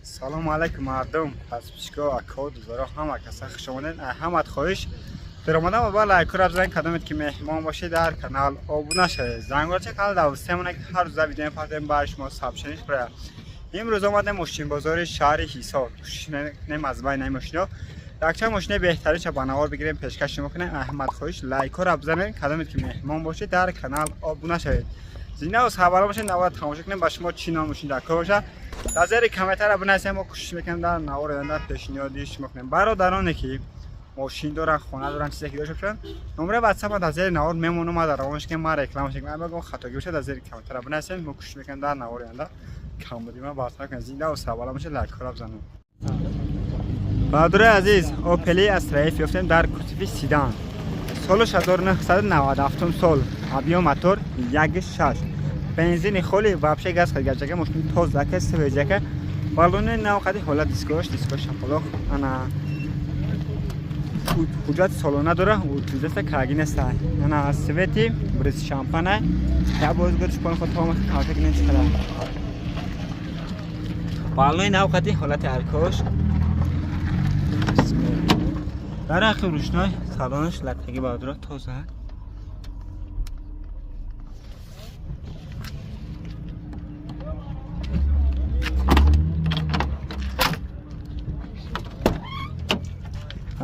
Салому алайкум, мардум, подписчико, ако, дузоро, ҳама каса хуш омадед. Ҳамат хоҳиш даромадан ба лайкура бизанед, кадомед ки меҳмон бошед, дар канал обуна шавед. Зангорча канал давсемона, ки ҳар рӯза видео мепартем, ба шумо сообщение шуд. Имрӯз омадем мошинбозори шаҳри Ҳисор. Кӯшиш мекунем аз байни мошино якчанд мошинаи беҳтаринша ба навор бигирем, пешкаш шумо кунем. Аҳмад хоҳиш, лайкҳоро бизанед, кадомед ки меҳмон бошед, дар канал обуна шавед. Зинда хабара бошед, навор тамошо кунем, ба шумо чӣ ном мошин дар кор бошад, дар зери комментария бинависем, мо кӯшиш мекунем дар навори оянда пешниҳоди шумо кунем. Бародароне ки мошин доранд, хона доранд, чизе ки дошта бошанд, номраи ватсап дар зери навор мемонам, ма дар равонш ки ма реклама шекунам. Агар хатогӣ бошад, дар зери комментария бинависем, мо кӯшиш мекунем дар навори оянда камбудима бартараф кунем. Зинда сабала бошед, лайкҳоро бизанед. Бародарои азиз, Опели Астра Ф ёфтем дар кузови седан. Соли 1997 сол, объём мотор 1,6, бензини холи, вообще газ гаҷага, мошини тозака, свежака, баллони нав қади, ҳолат дискош, дискош шапалоқ. Ана ҳуҷҷат солона дора, ҳуҷҷата карги неста. Ана цвети брыз шампана, я бозгар шупон худ тома тамошо кунед, чӣ қадар баллони нав қади, ҳолати аркош дар ақи рӯшной, салонаш латтагӣ, бародаро, тоза.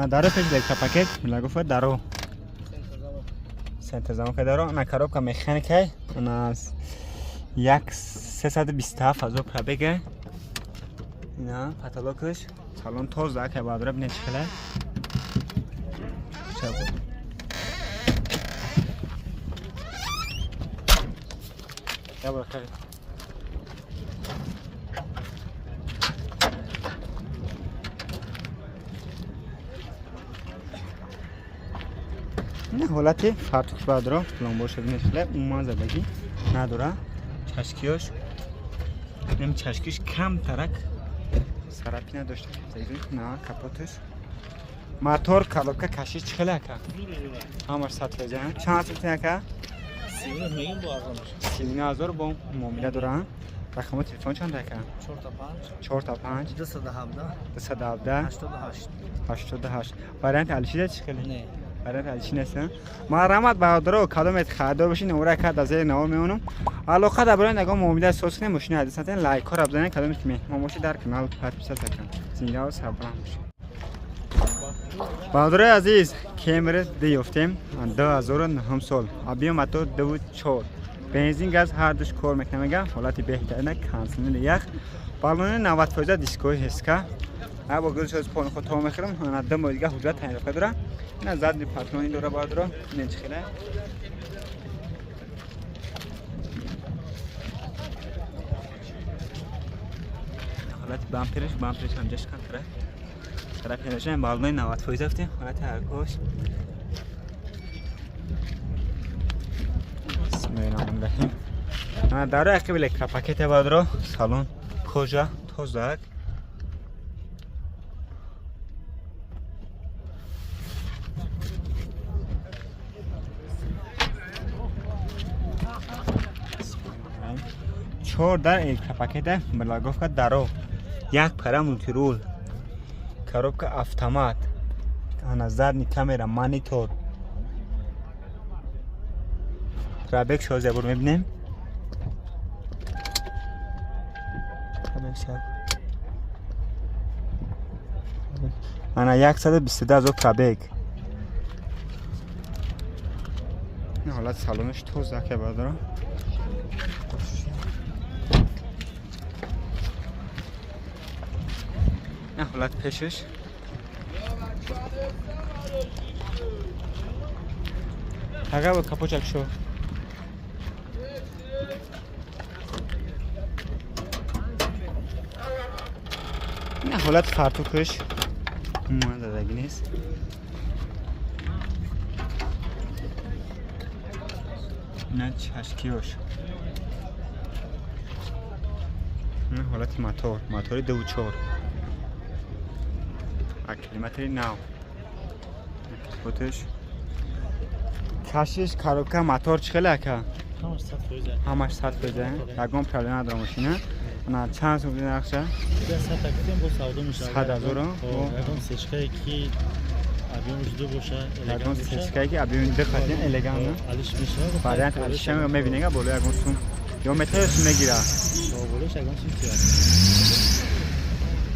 Даро пеш электропакет милагуфа, даро центр замока, даро на коробка механика. На 1 327 ҳазор пробега. Ина потолокаш, салон тоза ка, бародаро, бинед чӣ хела. Я бор хеле. Ин ҳолати фартуш, бародаро, пломбоша бинед, хеле умуман задагӣ надора. Чашкиёш, ин чашкиш камтарак сарапи надошта. На капоташ, мотор, коробка, кашиш чӣ хеле, ака? Ҳамаш 100%. Чанд сутин, ака? 39 ҳазор бо муомила дора. Рақами телефон чанд, ака? 4 та 5 217 88. Варианти алишида чӣ хеле? Варианти алиши нест. Марҳамат, бародаро, кадомет харидор бошед, номера кард дар зери навор мемонам. Алоқа дар барои нагон муомила соз кунем, мошини ҳадисатен лайкҳоро бизанед, кадомет ки меҳмон бошед, дар канал подписаться кунед. Зиндаву сарбаланд бошед. Бародарои азиз, Кемри д ёфтем, 2009 сол, объём мотор 2,4, бензин, газ ҳар душ кор мекунад, мега ҳолати беҳтарина, кондитсионери ях, баллони 90%, дискои СК. Бо гулшоз пон худ то мехӯрам. Ана 2 моҳ дига ҳуҷҷат тайёрка дора. Ина задний парктроник дора, бародаро, ина чӣ хеле. Ҳолати бампериш, бампериш ҳам ҷаш камтара тараф набошад. Баллони 90% афтем, ҳолати ҳаркош. Бисмиллоҳир. Даро ақиби электропакете, бародаро, салон кожа, тозак. Чор дар электропакета, мелаговка, даро як пара, мультируль, коробка автомат, ана задний камера, монитор. Пробег шозя бур мебинем. Пробег шав ана 122 ҳазор пробег. Ин ҳолат салонаш тоза ка, бародаро. Ин ҳолат пешаш. Ага, бо капочак шо. Ин ҳолат фартукаш умуман задагӣ нест. Ина чашкиёш. Ин ҳолати мотор, мотори 2,4, акклиматори нав, капоташ, кашиш, коробка, мотор чӣ хеле, ака? Ҳамаш 100%, ягон проблема надора мошина. На чанд сум нархша? 100 тактем бо савдо мешавад. 100 000? Ягон сечкае ки объёмш ду боша, ягон сечкае ки объём ду хатин элегант. Алиш мешавад. Вариант алиша мебинега боло ягон сум. Ё метаё сум мегира. Болош ягон сум тиёд.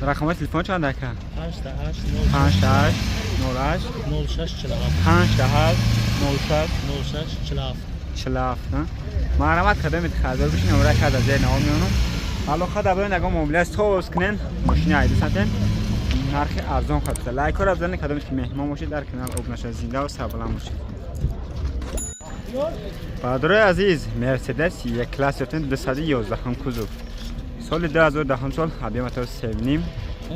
Рақамҳои телефон чанд ака? 5 8 5 8 08 06 47. 5 8 06 06 47. 47. Марҳамат, кадомед харидор бишин, номера карда зер наво меонам. Алоқа дабарен, ягон муомила соз кунен, мошини айди сатен. Нархи арзон хоҳад. Лайкҳоро бизанед, кадомед ки меҳмон бошед дар канал обуна шавед, зинда ва сарбаланд бошед. Бародарои азиз, Мерседес Е класс ёфтем 211 кузов. Соли 2010 сол, объём мотор 3.5,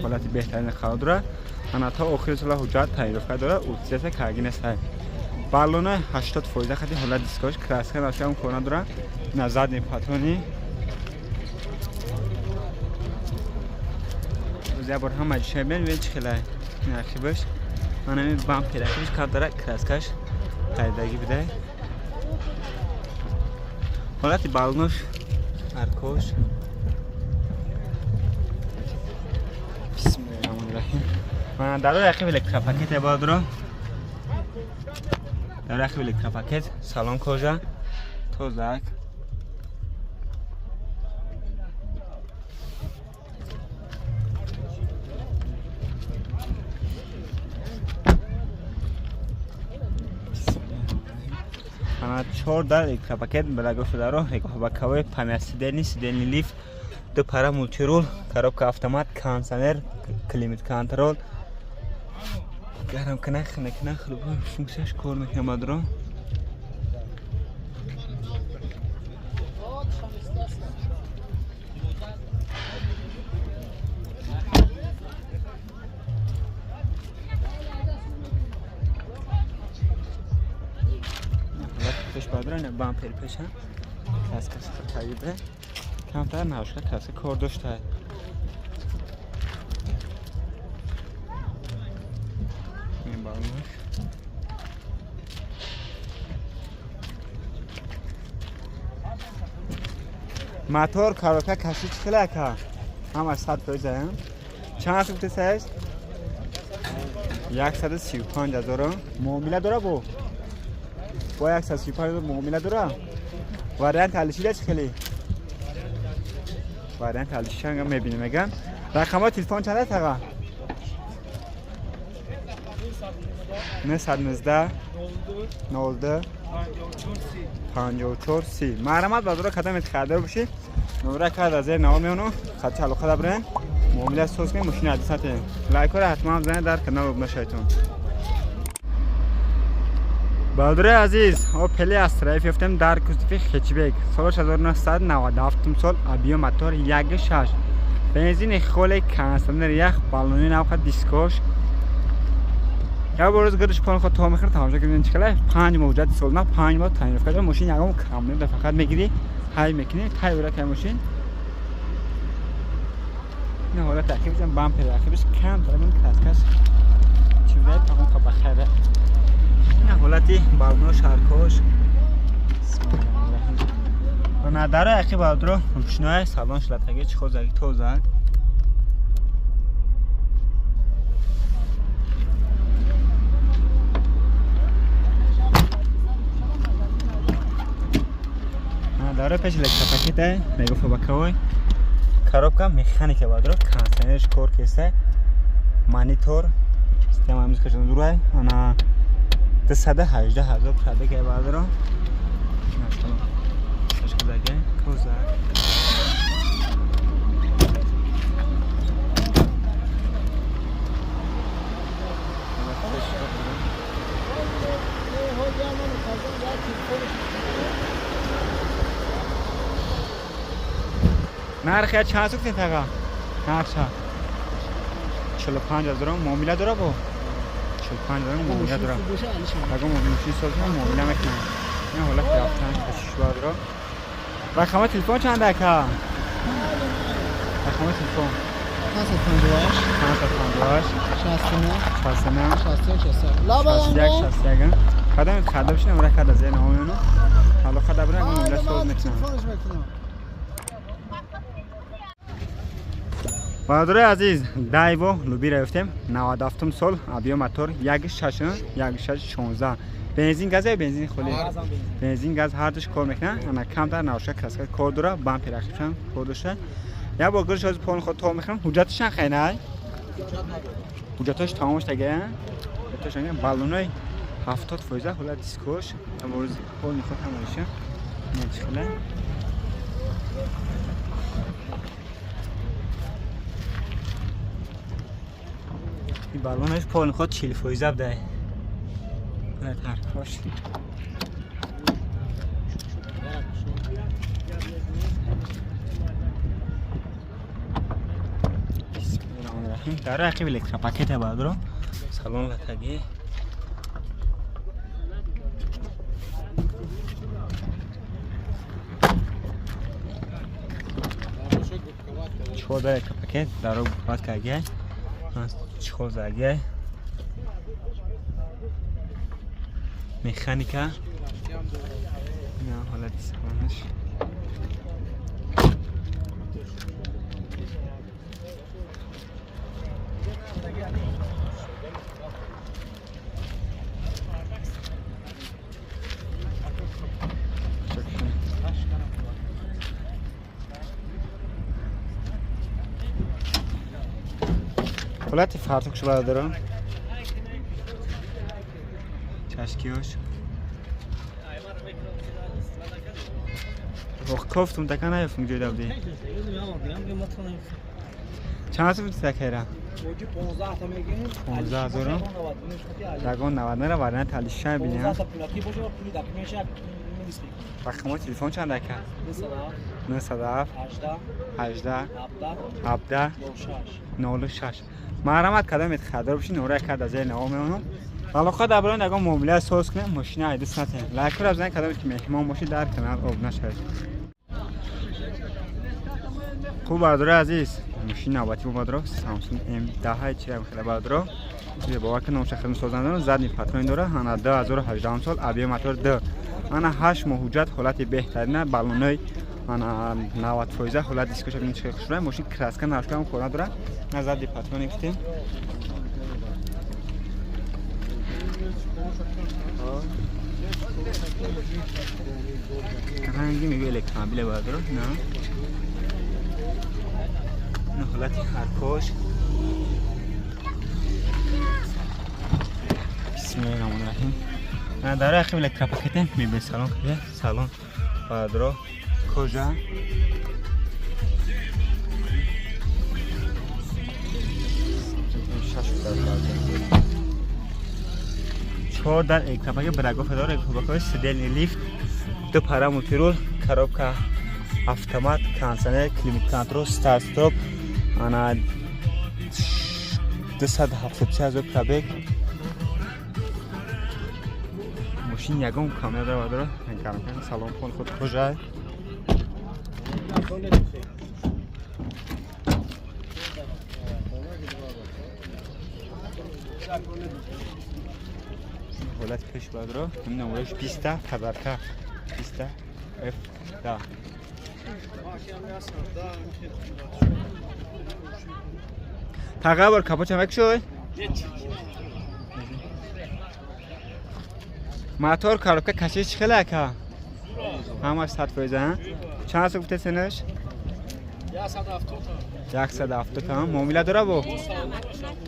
ҳолати беҳтарин қарор дорад. Ана то охири сола ҳуҷҷат тайёрка дорад, утилизация карги нест. Баллона 80% хати ҳолат дискош, краска нашам кор надорад. На задний патрони. Як бор ҳама ҷиша бин, бин чӣ хелай. Нархи ман ҳамин бампер акиш кар дорад, краскаш харидагӣ бидай. Ҳолати баллонош аркош. Бисмиллоҳир-раҳмонир-раҳим. Ман дарои ақиб электропакет бародаро. Дарои ақиб электропакет, салон кожа, тозак. Ана чор дар электропакет балаго шударо, регоҳбакавои память сиденье, сиденье лифт, ду пара мультирул, коробка автомат, кондиционер, климат контрол, гармкунак, хунуккунак, любой функсияш кор мекунад бадро. Пеш бадро ина бампер пеша краска тагида камтар навшка краска кор дошта. Ин балонаш. Мотор, коробка, каши чӣ хеле ака? Ҳама 100%. Чанд сум тесаст? 135 ҳазор. Муомила дора бо? Бо 135 муомила дора? Вариант алишида чӣ хеле? Вариант алишида мебинем меган. Рақамҳои телефон чанд аст аға? 919 02 54 30. Марҳамат базора, кадомед харидор бошед, номера карда зер наво меону, хати алоқа дабарен, муомила соз кунед, мошини адди сатен. Лайкҳоро ҳатман бизанед, дар канал обуна шаведтон. Бародарои азиз, Опели Астра Ф ёфтем дар кузови хэтчбек. Соли 1997 сол, объём мотор 1.6. Бензини холе, кондиционер ях, баллони навха, дискош. Як бор рӯз гирдиш пон худ то мехӯрд, тамошо кунед чӣ хеле 5 моҳ ҳуҷҷати солона, 5 моҳ тайёрка дорад. Мошин ягон кам нест, фақат мегирӣ, ҳай мекунӣ, тайёра кай мошин. Ин ҳолат ақибаш, бампер ақибаш кам дорад, ин краскаш чӣ буда, тамом ба хайра. Ин ҳолати баллоно шаркош. Ана дарои ақиб бародаро рӯшнои, салон шлатаги чӣ тозак. Дарои пеш электропакета, мегуфа бакавой. Коробка механика бародаро, кондиционерш кор кеста, монитор, система музыкаш дурай, ана 218 ҳазор пробег бародаро. Тозак. Нархи чанд сукти таға? Нархша 45 ҳазор муомила дора бо? 45 ҳазор муомила дора. Ягон мошин соз муомила мекунам. Ин ҳолат рафтан кашиш бардора. Рақами телефон чанд ака? Рақами телефон 558 558 69 69 61 61 61. Кадом кадом шина мара када зена омёну. Алоқа дабра муомила соз мекунам. Бародарои азиз, Дайво Лубира ёфтем, 97 сол, объем мотор 1.6, 1.6 16. Бензин газ ё бензин холӣ? Бензин газ ҳардуш кор мекунад. Ана камтар навшка краска кор дора, бампер ақибшам кор дошта. Як бор гирш ҳозир полни худ то мехӯрам. Ҳуҷҷаташам хайнай? Ҳуҷҷаташ тамом шудага. Ҳуҷҷаташ баллонои 70% ҳолат дискош, амрӯз полни худ ҳамаиша. Нечхела. Ин баллонаш полни худ 40% буда. Таркош. Дар рақиб электропакета баъдро салон латаги. Чор дар электропакет даро букват каргай. Чор загай. Механика. На ҳолати салонаш. ҳолати фартук шуда дорам. Чашкиёш. Ох, кофтум така наёфтум ҷой давди. Чанд сум такайра? 15 ҳазорум. Ягон 90 нара вариант алишан бинем. Рақамҳои телефон чанд ака? 907 18 17 06. Марҳамат кадомед хадор бошед, нора кард аз наво меонам. Алоқа дар барои ягон муомила соз кунем, мошина айдис натем. Лайкро бизанед, кадомед ки меҳмон бошед дар канал обуна шавед. Хуб бародарои азиз, мошини навбатӣ мо бародаро Samsung M10 чира хеле бародаро. Бовар кунед номша хидмат созанда дорад, задний патрон дорад, ана 2018 сол, объем мотор 2. Ана 8 моҳ ҳуҷҷат, ҳолати беҳтарина, баллонои ана 90% ҳолат дискоша бинед чӣ хушрӯя, мошин краска наршка ҳам кор надорад. На задний патрони гуфтем. Ранги мегӯ электромобиле бародаро, на? На ҳолати ҳаркош. Бисмиллоҳи раҳмони раҳим. Дар рақиб электропакете мебел салон кардия, салон бародаро кожа. Чор дар электропакет брагофа дора, электропакет сидельный лифт, ду пара мультирул, коробка автомат, кондиционер, климат-контрол, старт-стоп, ана 273 ҳазор пробег. Мошин ягон камера дора бародаро, салон пол худ кожа. ҳолати пеш бародаро, ҳамин номераш 20 подарка 20 F 10. Тағабар капот чамак шуд? Мотор коробка кашиш чӣ хеле ака? Ҳамаш 100%, ҳа? Чанд сум гуфте сенаш? 170 та. Муомила дора бо?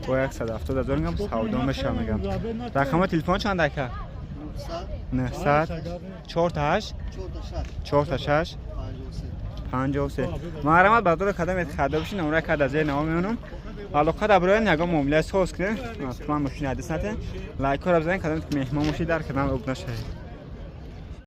Бо 170 ҳазор мегам, савдо меша мегам. Рақами телефон чанд ака? 900 48 46 53. Марҳамат бародаро, кадомед хадо бошед, номра кард аз зери наво меонам. Алоқа дар барои ягон муомила соз кунед, ҳатман мошини ҳадис натен. Лайкҳоро бизанед, кадомед ки меҳмон бошед дар канал обуна шавед.